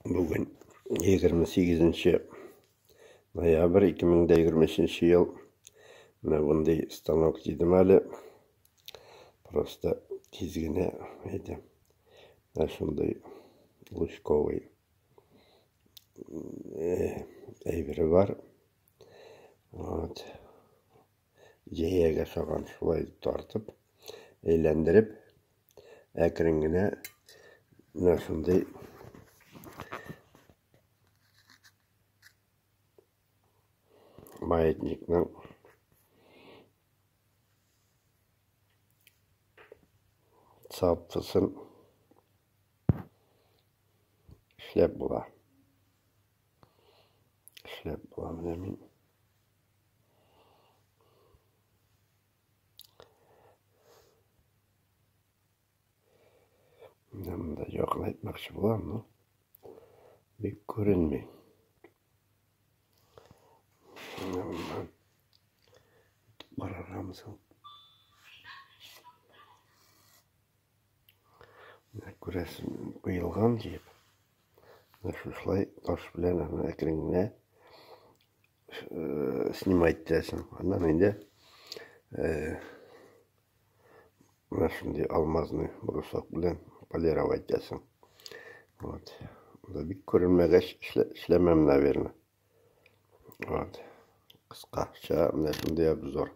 Бүген 28 ноябрь 2023 ел. Менә мондый станок дидем әле. Просто тиз генә әйтәм. Менә шундый лучковый әйбере бар. Вот. Җәягә шаган шулай тартып, әйләндереп, әкрен генә менә шундый маятникның цаптысын эшләп була. Эшләп була менә мин. Менә монда якынайтмакчы булам, но бик күренми. Менә моннан барыргамы соң? Менә күрәсең, куелган җеп. Менә шушылай таш белән аны әкрен генә снимать итәсең. Аннан инде менә шундый алмазный брусок белән полировать итәсең. Вот. Монда бик күренмәгәч эшләмәм, наверное. Вот. Кыскача менә шундый обзор.